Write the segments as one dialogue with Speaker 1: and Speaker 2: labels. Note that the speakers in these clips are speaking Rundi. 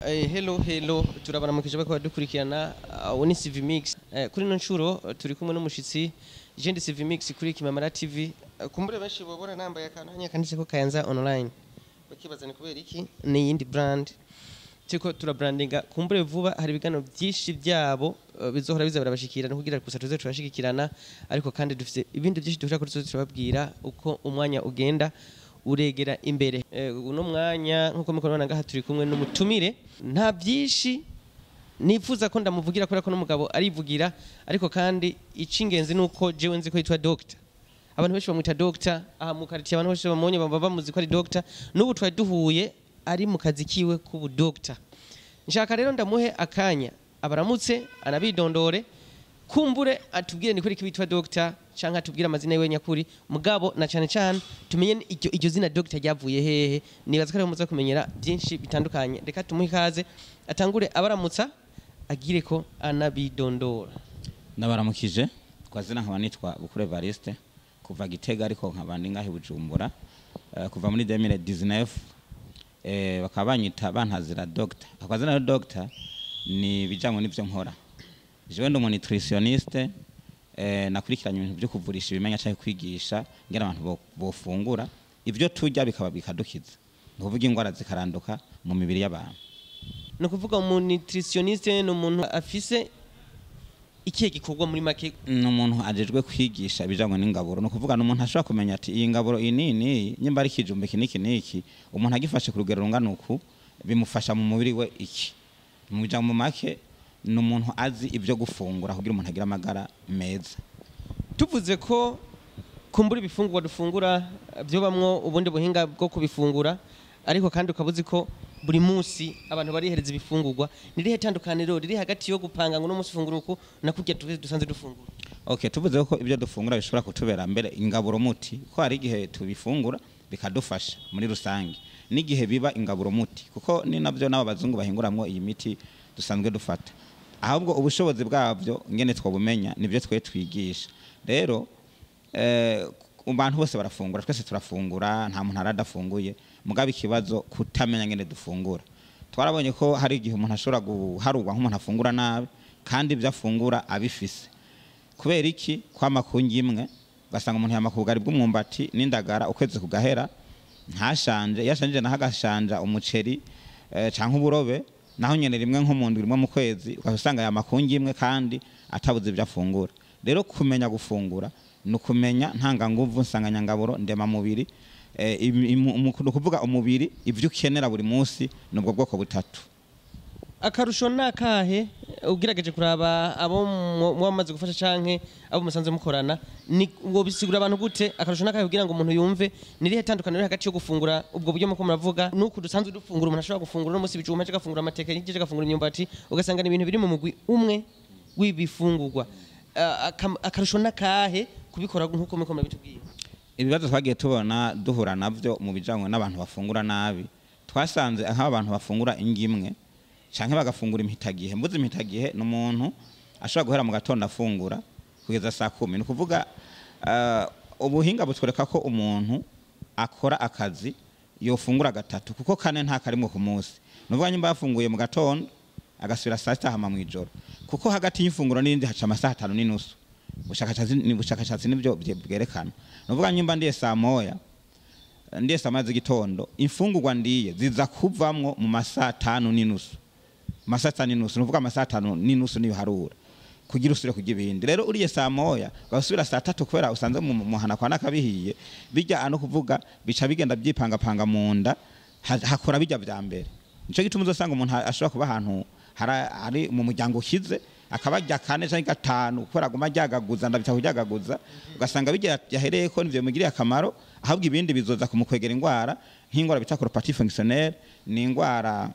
Speaker 1: Hello hello, turabaramukije bako badukurikirana. Ubu ni CV Mix. Kuri ino nshuro turi kumwe n'umushitsi Jendi CV Mix kuri Kimamara TV. Kumbure benshi bobora nambaye akantu hanya kanditse ko Kayanza Online, bakibaza ni kubera iki. Ni iyindi brand turiko turabrandinga. Kumbure vuba hari ibiganiro byinshi byabo bizohora biza birabashikira, no kugira gusa tuze turashigikirana, ariko kandi dufite ibindi byinshi dushaka ko tuze turababwira uko umwanya ugenda uregera imbere. Uno mwanya, nkuko mukubona ngaha, turi kumwe n'umutumire. Nta byinshi nifuza ko ndamuvugira kubera ko n'umugabo arivugira, ariko kandi icy'ingenzi ni uko jewe nzi ko yitwa doctor. Abantu benshi bamwita doctor aha mu quartier, abantu benshi bamunye baba bamuzi ko ari doctor. N'ubu twari duhuye ari mu kazi kiwe k'ubu doctor. Nshaka rero ndamuhe akanya abaramutse, anabidondore, kumbure atubwire ni kuri kibitwa doctor canke atubwire amazina yiwe nyakuri, mugabo na cane cane tumenye iryo zina doctor ryavuye hehe. Nibaza ko ariho muza kumenyera byinshi bitandukanye. Reka tumuhe ikaze, atangure abaramutsa, agire ko anabidondora.
Speaker 2: Ndabaramukije. Kwa zina nkaba nitwa Bukuru Evariste, kuva Gitega, ariko nkaba ndi ngaho i Bujumbura kuva muri 2019. Bakaba banyita, bantazira doctor. Ako zina rero doctor ni bijanywe n'ivyo nkora. Jewe ndi umu nutritionniste, nakurikiranye ibintu byo kuvurisha ibimenya canke kwigisha ngena abantu bofungura ivyo turya bikaba bikadukiza, ni ukuvuga ingwara zikaranduka mu mibiri y'abantu.
Speaker 1: Ni ukuvuga umu nutritionniste ni umuntu afise ikihe gikorwa muri make?
Speaker 2: Ni umuntu ajejwe kwigisha ibijanye n'ingaburo. Ni ukuvuga ni umuntu ashobora kumenya ati iyi ngaburo iyi n'iyi n'iyi, nyimba ari ikijumba iki n'iki n'iki, umuntu agifashe ku rugero rungana uku, bimufasha mu mubiri we iki. Mu jambo make, ni umuntu azi ibyo gufungura kugira umuntu agire amagara meza.
Speaker 1: Tuvuze ko kumbura ibifungurwa dufungura byobamwo ubundi buhinga bwo kubifungura, ariko kandi ukaba uzi ko buri munsi abantu barihereza ibifungurwa, ni rihe tandukaniro riri hagati yo gupanga ngo uno munsi ufungura uku na kurya dusanzwe dufungura?
Speaker 2: Okay, tuvuze ko ibyo dufungura bishobora kutubera mbere ingaburo muti, ko hari igihe tubifungura bikadufasha muri rusange n'igihe biba ingaburo muti, kuko ni nabyo n'abo bazungu bahinguramwo iyi miti dusanzwe dufata. Ahubwo ubushobozi bwabyo ngene twabumenya nibyo twe twigisha. Rero abantu bose barafungura, twese turafungura, nta muntu aradafunguye, mugabo ikibazo kutamenya ngene dufungura. Twarabonye ko hari igihe umuntu ashobora guharurwa nk'umuntu afungura nabi kandi ibyo afungura abifise. Kubera iki? Kwama ku ndya imwe, ugasanga umuntu yama ku bugari bw'umwumbati n'indagara ukwezi kugahera ntashanje. Iyo ashanje naho agashanja umuceri canke uburobe, naho nyene rimwe nko mu ndwi, rimwe mu kwezi, ugaca usanga yama ku ndya imwe kandi atabuze ibyo afungura. Rero kumenya gufungura ni ukumenya ntanganguvu, nsanganyangaburo, ndemamubiri, ni ukuvuga umubiri ibyo ukenera buri munsi ni ubwo bwoko butatu.
Speaker 1: Akarusho ni akahe ugerageje kuraba abo muba mumaze gufasha canke abo musanze mukorana? Ni wobisigura abantu gute? Akarusho ni akahe kugira ngo umuntu yumve ni irihe tandukaniro riri hagati yo gufungura ubwo buryo muko muravuga nuko dusanzwe dufungura? Umuntu ashobora gufungura uno munsi ibijumba, ejo agafungura amateke, hirya agafungura imyumbati, ugasanga ni ibintu biri mu mugwi umwe w'ibifungurwa. Akarusho ni akahe kubikora nk'uko muko murabitubwiye?
Speaker 2: Ibibazo twagiye tubona duhura navyo mu bijanye n'abantu bafungura nabi, twasanze nk'abantu abantu bafungura indya imwe canke bagafungura impitagihe. Mbuze impitagihe, ni umuntu ashobora guhera mu gatondo afungura kugeza saa 10. Ni ukuvuga ubuhinga butwereka ko umuntu akora akazi yofungura gatatu, kuko kane nta karimwo ku munsi. Ni ukuvuga nyimba yafunguye mu gatondo, agasubira saa 6 hama mw'ijoro, kuko hagati y'ifunguro n'irindi haca amasaha 5.5. Ubushakashatsi nibyo bwerekana. Ni ukuvuga nyimba ndiye saa 1, ndiye saa 1 z'igitondo, imfungurwa ndiye ziza kuvamwo mu masaha 5.5, masaha 5.5. Ni ukuvuga amasaha 5.5 niyo harura kugira usubire kurya ibindi. Rero uriye saa 1 ugasubira saa 3, kubera usanze mu muhana kwa nakabihiye bijya ano, kuvuga bica bigenda byipangapanga mu nda, hakora bijya vya mbere. Nico gituma uzosanga umuntu ashobora kuba ahantu ari mu muryango ukize, akaba arya kane canke gatanu, kubera aguma aryagaguza, ndabita kuryagaguza. Ugasanga bijya yahereye ko nivyo bimugiriye akamaro, ahubwo ibindi bizoza kumukwegera ingwara, nk'ingwara bita colopathie fonctionnelle, ni ingwara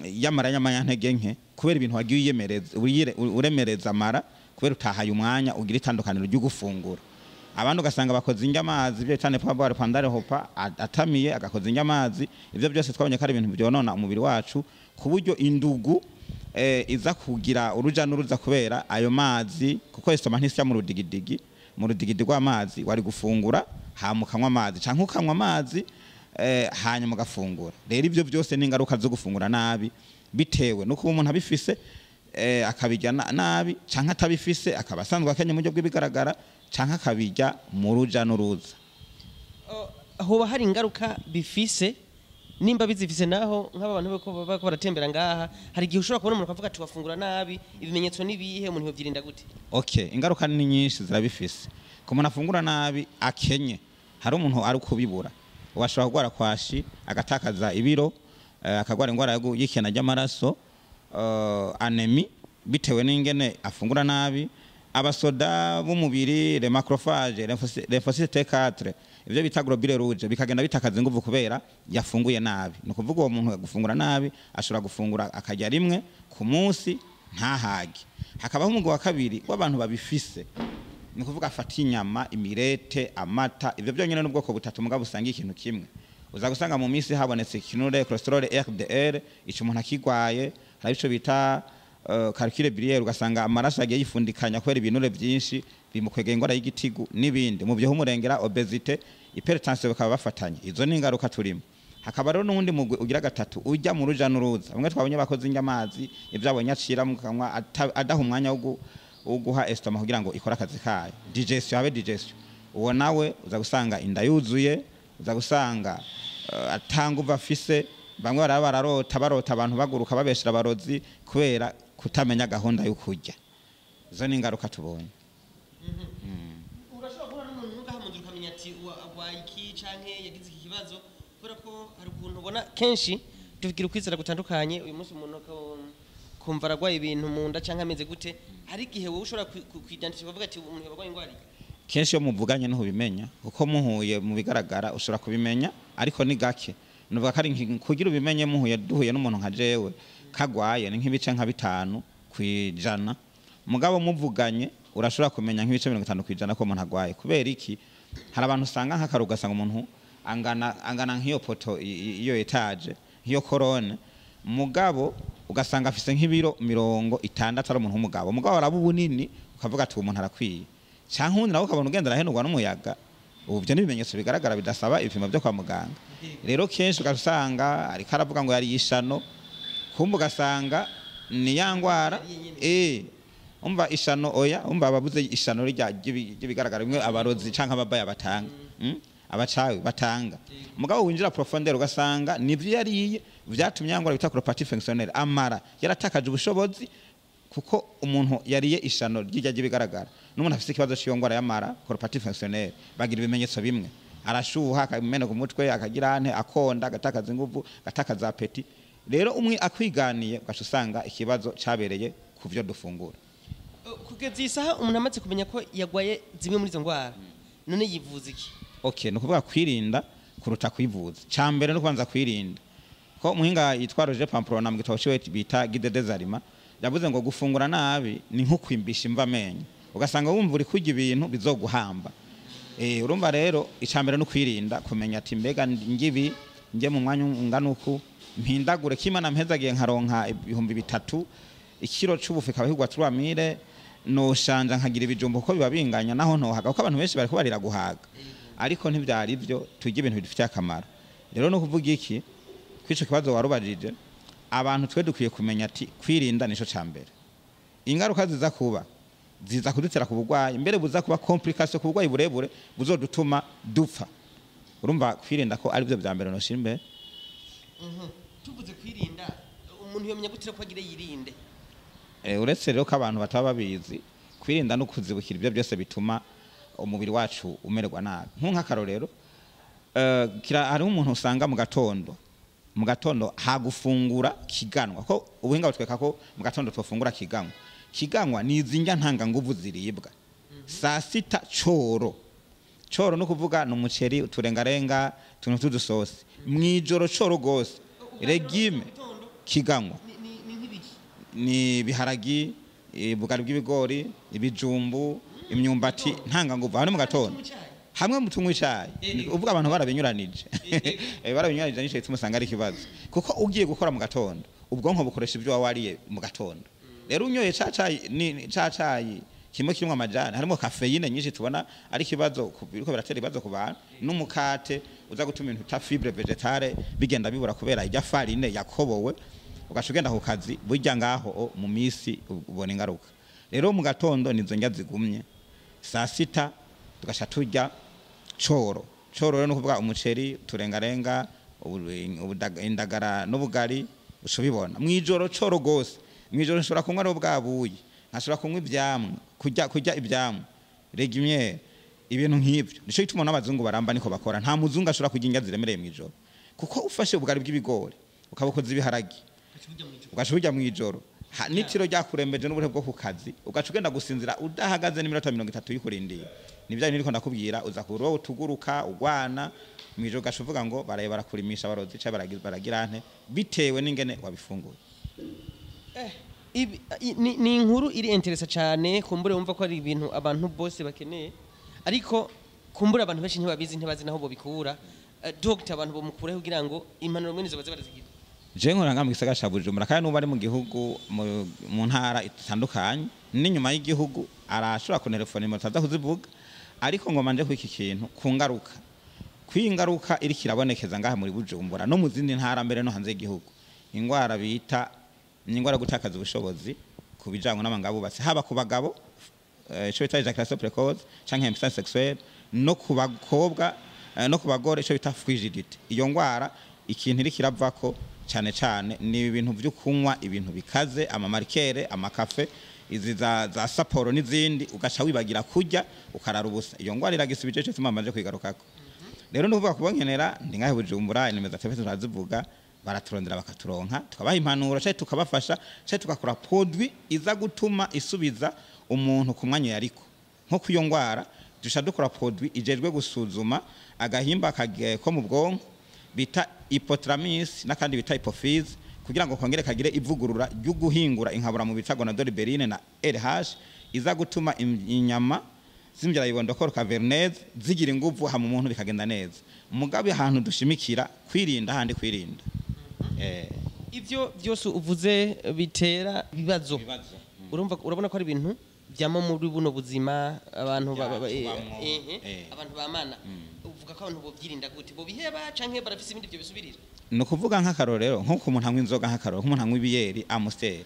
Speaker 2: y'amara y'amanyantege nke, kubera ibintu wagiye uyemereza, uremereza amara, kubera utahaye umwanya ugira itandukaniro ryo gufungura. Abandi ugasanga bakoze indya amazi, ibyo bita ne pas boire pendant le repas, atamiye agakoza indya amazi. Ibyo byose twabonye ko ari ibintu byonona umubiri wacu, ku buryo indugu iza kugira uruja n'uruza kubera ayo mazi, kuko estomac ntisya mu rudigidigi, mu rudigidi rw'amazi. Wari gufungura hama ukanywa amazi canke ukanywa amazi. hanyuma ugafungura. Rero ibyo byose ni ingaruka zo gufungura nabi, bitewe no kuba umuntu abifise akabirya nabi, canke atabifise akaba asanzwe akenye mu buryo bw'ibigaragara, canke akabirya mu ruja n'uruza.
Speaker 1: Hoba hari ingaruka bifise? Nimba bizifise naho, nk'aba bantu bako baratembera ngaha, hari igihe ushobora kubona umuntu akavuga ati wafungura nabi, ibimenyetso nibihe, umuntu yovyirinda gute?
Speaker 2: Okay, ingaruka ni nyinshi zirabifise. Ku muntu afungura nabi akenye, hari umuntu ari kubibura, washobora kurwara kwashi, agatakaza ibiro, akagwara indwara y'ikena ry'amaraso, anémie, bitewe n'ingene afungura nabi. Abasoda b'umubiri, les macrophages, lymphocyte T4, ivyo bita globule rouge, bikagenda bitakaza inguvu kubera yafunguye nabi. Ni ukuvuga uwo muntu gufungura nabi ashobora gufungura akarya rimwe ku munsi ntahage. Hakabaho umugwi wa kabiri w'abantu babifise, ni ukuvuga afata inyama, imirete, amata. Ivyo byonyine n'ubwoko butatu mugabo usanga ikintu kimwe. Uza gusanga mu minsi habonetse ikinure, cholesterol LDL, ico umuntu akigwaye. Hari ico bita calcul biliaire, ugasanga amaraso yagiye yifundikanya kubera ibinure byinshi, bimukwegera ingwara y'igitigu n'ibindi mu byo humurengera, obésité, hypertension, bakaba bafatanye. Izo ni ingaruka turimo. Hakaba rero n'uwundi mugwi ugira gatatu ujya mu ruja n'uruza, bamwe twabonye bakoze indya amazi, ibyo abonye acira mu kanwa, adaha umwanya wo guha estomac kugira ngo ikore akazi kayo, digestion, habe digestion. Uwo nawe uza gusanga inda yuzuye, uza gusanga atanguva afise. Bamwe baraba bararota, barota abantu baguruka, babeshera abarozi kubera kutamenya gahunda yo kurya. Izo ni ingaruka tubonye.
Speaker 1: Urashobora guhura n'umuntu ngaha mu nzu ukamenya ati arwaye iki canke yagize iki kibazo, kubera ko hari ukuntu ubona kenshi tugira ukwizera gutandukanye. Uyu munsi umuntu kumva aragwaye ibintu mu nda canke ameze gute, hari igihe wowe ushobora kwidentify ukavuga ati umuntu yarwaye ingwara iyi?
Speaker 2: Kenshi iyo muvuganye ntubimenya, kuko muhuye mu bigaragara ushobora kubimenya, ariko ni gake. Nuvuga ko ari kugira ubimenye muhuye, duhuye n'umuntu nka jewe kagwaye, ni nk'ibice nka 5%. Mugabo muvuganye urashobora kumenya nk'ibice 50% ko umuntu agwaye. Kubera iki? Hari abantu usanga nk'akaru, ugasanga umuntu angana nk'iyo poto, iyo étage, nk'iyo colonne, mugabo ugasanga afise nk'ibiro 60, ari umuntu w'umugabo, mugabo araba ubunini ukavuga ati uwo muntu arakwiye. Canke uwundi nawe ukabona ugenda arahenurwa n'umuyaga. Ubu byo ni ibimenyetso bigaragara bidasaba ibipimo byo kwa muganga. Rero kenshi ugasanga ariko aravuga ngo yari ishano, kumva ugasanga ni ya ngwara. Umva ishano, oya, umva ababuze ishano rya ry'ibigaragara bimwe abarozi canke ababaya batanga, Abacawe batanga. Mugabo winjira profondeur ugasanga nivyo yariye vyatumye ya ngwara bita colopathie fonctionnelle, amara yaratakaje ubushobozi, kuko umuntu yariye ishano ry'ijya ry'ibigaragara n'umuntu afite ikibazo cy'iyo ngwara y'amara, colopathie fonctionnelle, bagira ibimenyetso bimwe: arashuha, akamena ku mutwe, akagira ante, akonda, agatakaza inguvu, agatakaza appétit. Rero umwe akwiganiye ugaca usanga ikibazo cabereye ku vyo dufungura.
Speaker 1: Kugeza iyi saha umuntu amaze kumenya ko yagwaye zimwe muri izo ndwara, none yivuza iki?
Speaker 2: Okay, ni ukuvuga kwirinda kuruta kwivuza. Ca mbere no kubanza kwirinda, ko umuhinga yitwa Roger Pamplona mu gitabo ciwe bita Guide des aliments yavuze ngo gufungura nabi ni nko kwimbisha imva amenyo, ugasanga wumva uri kurya ibintu bizoguhamba. Urumva rero ica mbere no kwirinda, kumenya ati mbega ngibi nge mu mwanya ungana uku, mpindagure kimana mpezagiye nkaronka 3000, ikiro c'ubufu ikaba higwa 3000, noshanja nkagira ibijumbo kuko biba binganya, naho ntohaga, kuko abantu benshi bariko barira guhaga, ariko ntivyari byo. Turya ibintu bidufitiye akamaro. Rero no kuvuga iki kwico kibazo warubajije, abantu twe dukwiye kumenya ati kwirinda nico ca mbere. Ingaruka ziza kuba ziza kudutera ku burwayi, mbere buza kuba complication ku burwayi burebure buzodutuma dupfa. Urumva kwirinda ko ari byo vya mbere noshira imbere.
Speaker 1: Tuvuze kwirinda, umuntu yomenya gute ko agire yirinde?
Speaker 2: Uretse rero ko abantu bataba babizi, kwirinda no kuzibukira ibyo byose bituma umubiri wacu umererwa nabi. Nk'akarorero, hariho umuntu usanga mu gatondo hagufungura kiganwa, ko ubuhinga butweka ko mu gatondo twafungura kiganwa. Kiganwa ni izi ndya ntanganguvu ziribwa. Saa sita coro coro, no kuvuga ni umuceri, uturengarenga, utuntu tw'udusosi. Mw'ijoro coro gose, légumes. Kiganwa
Speaker 1: Ni nk'ibiki?
Speaker 2: Ni ibiharagi, ubugari bw'ibigori, ibijumbu, imyumbati, ntanganguvu. Aho ni mu gatondo hamwe mu tunywa icayi. Uvuga abantu barabinyuranije. Barabinyuranije, nico gituma usanga ari ikibazo, kuko ugiye gukora mu gatondo ubwonko bukoresha ibyo waba wariye mu gatondo. Rero unyoye ca cayi ca cayi Kimwe kirimo amajani, harimo caféine nyinshi, tubona ari kibazo biriko biratera ibibazo ku bantu, n'umukate uza gutuma ibintu ta fibre végétale bigenda bibura kubera ijya farine yakobowe, ugaca ugenda ku kazi burya ngaho mu misi ubona ingaruka. Rero mu gatondo nizo ndya zigumye, saa sita tugaca turya coro. Coro rero ni ukuvuga umuceri, turengarenga, indagara n'ubugari, uca ubibona. Mw'ijoro coro gose. Mw'ijoro nshobora kunywa rero bwa buyi, nkashobora kunywa ivyamwa, kurya ivyamwa, légumes, ibintu nk'ivyo. Nico gituma n'abazungu baramba niko bakora. Nta muzungu ashobora kurya indya ziremereye mw'ijoro, kuko ufashe ubugari bw'ibigori ukabukoza ibiharage ugaca urya mw'ijoro, n'itiro ryakurembeje n'ubuhe bwo ku kazi, ugaca ugenda gusinzira udahagaze n'iminota 30 uyikurindiye, ni bya bintu niriko ndakubwira, uza kuroba utuguruka ugwana mw'ijoro, ugaca uvuga ngo baraye barakurimisha barozi canke baragira nte, bitewe n'ingene wabifunguye.
Speaker 1: Ni inkuru iri intéressant cyane. Kumbure wumva ko ari ibintu abantu bose bakeneye, ariko kumbure abantu benshi ntibabizi, ntibazi naho bobikura. Doctor, abantu bomukuraho kugira ngo impanuro mwene izo baze barazigira?
Speaker 2: Je nkora ngaha mu gisagara ca Bujumbura, kandi n'ubu ari mu gihugu mu ntara itandukanye n'inyuma y'igihugu arashobora kuntelefona, nimero taza kuzivuga. Ariko ngoma nje kw'iki kintu ku ngaruka, kw'iyi ngaruka iriko irabonekeza ngaha muri Bujumbura no mu zindi ntara, mbere no hanze y'igihugu, ingwara bita ni ingwara yo gutakaza ubushobozi ku bijanye n'amabanga bubatse, haba ku bagabo, ico bita éjaculation précoce canke impuissance sexuelle, no ku bakobwa, no ku bagore, ico bita frigidité. Iyo ngwara ikintu iriko iravako cane cane ni ibintu vyo kunywa ibintu bikaze, ama liqueurs, amakafe, izi za Sapporo n'izindi, ugaca wibagira kurya, ukarara ubusa. Iyo ngwara iragisubije, ico gituma mbanje kwigarukako. Rero ni ukuvuga kubonkenera ndi ngahe Bujumbura, inimero za telefone turazivuga, baraturondera bakaturonka, tukabaha impanuro canke tukabafasha, canke tugakora produit iza gutuma isubiza umuntu ku mwanya yariko. Nko ku iyo ngwara duca dukora produit ijejwe gusuzuma agahimba ko mu bwonko bita hypothalamus n'akandi bita hypophyse, kugira ngo kongere kagire ivugurura ryo guhingura inkabura mu bita gonadolibérine na LH, iza gutuma inyama zimbyara ibondokoro caverneuse zigira inguvu, hama umuntu bikagenda neza. Mugabe ahantu dushimikira kwirinda, handi kwirinda.
Speaker 1: Ivyo byose uvuze bitera ibibazo.
Speaker 2: Ibibazo.
Speaker 1: Urumva, urabona ko ari ibintu byama muri buno buzima abantu
Speaker 2: Tubamwo.
Speaker 1: Abantu bamana uvuga ko abantu bovyirinda gute? Bobiheba canke barafise ibindi byo bisubirira?
Speaker 2: Ni ukuvuga nk'akarorero, nk'uko umuntu anywa inzoga, nk'akarorero nk'umuntu anywa ibiyeri Amstel,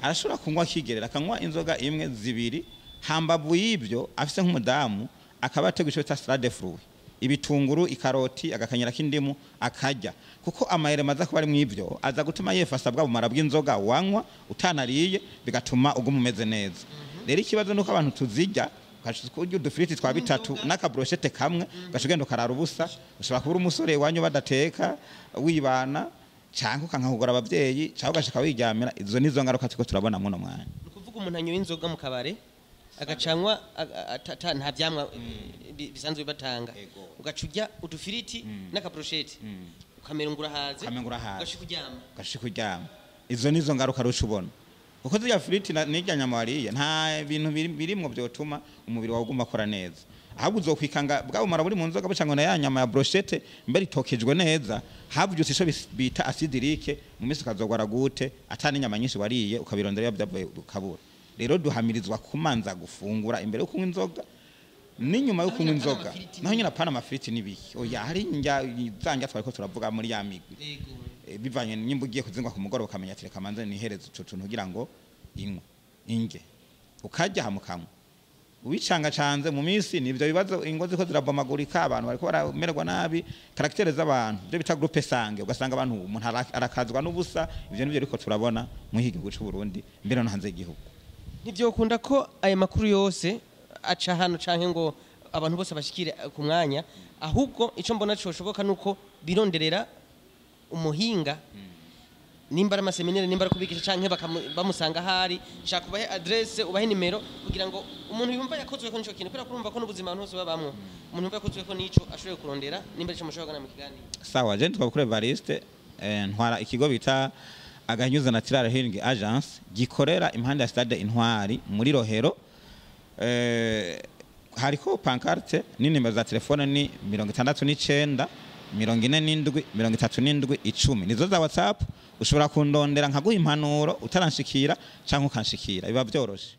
Speaker 2: arashobora kunywa akigerera, akanywa inzoga imwe, zibiri, hambavu y'ibyo afise nk'umudamu akaba yateguye icyo bita salade fruit, ibitunguru, ikaroti, agakanyira k'indimu akarya, kuko amayere maza kuba ari mw'ivyo aza gutuma yefasa bwa bumara bw'inzoga wanywa utanariye, bigatuma uguma umeze neza. Rero ikibazo nuko abantu tuzirya, ugaca urya udufiriti twa bitatu n'aka brochette kamwe, ugaca ugenda ukarara ubusa. Ushobora kuba uri umusore iwanyu badateka, wibana, canke ukankahugura abavyeyi, canke ugashika wiryamira. Izo nizo ngaruka turiko turabona muno mwanya.
Speaker 1: Ni ukuvuga umuntu anyoye inzoga mu kabare, agacanywa nta vyamwa bisanzwe batanga, ugaca urya udufiriti n'aka brochette, ukamera ngo urahaze.
Speaker 2: Ukamenya ngo urahaze.
Speaker 1: Ugashika uryama.
Speaker 2: Ugashika uryama. Izo nizo ngaruka ruca ubona, kuko zirya firiti n'irya nyama wariye nta bintu birimwo vyotuma umubiri wawe uguma akora neza, ahubwo uzokwikanga bwa bumara buri mu nzoga buca ngo na ya nyama ya brochette mbere itokejwe neza, havyutse ico bita acide urique, mu minsi ukazogwara gute ata n'inyama nyinshi wariye, ukabirondera iyo vyavuye ukabura. Rero duhamirizwa kumanza gufungura imbere yo kunywa inzoga n'inyuma yo
Speaker 1: Naho
Speaker 2: kunywa
Speaker 1: nyine apana
Speaker 2: inzoga.
Speaker 1: amafiriti.
Speaker 2: Naho nyine apana amafiriti n'ibiki, oya, hari indya za ndya twariko turavuga muri ya migwi. Bivanye nimba ugiye kuzingwa ku mugoroba, ukamenya ati reka manze nihereze utu tuntu kugira ngo inywe inge, ukarya hama ukanywa ubicangacanze, mu minsi nivyo bibazo, ingo ziko zirabomagurika, abantu bariko baramererwa nabi, caractères z'abantu, ibyo bita groupe sanguin, ugasanga abantu umuntu arakazwa n'ubusa. Ivyo nivyo ariko turabona muri iki gihugu c'u Burundi, mbere no hanze y'igihugu.
Speaker 1: Ntibyokunda ko aya makuru yose aca hano canke ngo abantu bose bashikire ku mwanya. Ahubwo ico mbona coshoboka nuko bironderera umuhinga, nimba ari ama séminaires, nimba ari kubigisha, canke bamusanga ahari. Shaka ubahe adresse, ubahe nimero, kugira ngo umuntu yumva yakozweko n'ico kintu, kubera ko urumva ko n'ubuzima abantu bose babamwo, umuntu yumva yakozweko n'ico ashoboye kurondera, nimba arico mushobora kugana mu kiganiro.
Speaker 2: Sawa, je nitwa Bukuru Evariste, ntwara ikigo bita Agahinyuza Natural Healing Agence, gikorera impande ya Stade Intwari muri Rohero. Hariko pancarte n'inimero za telefone ni 69 47 37 10, nizo za WhatsApp. Ushobora kundondera nkaguha impanuro utaranshikira canke ukanshikira, biba vyoroshe.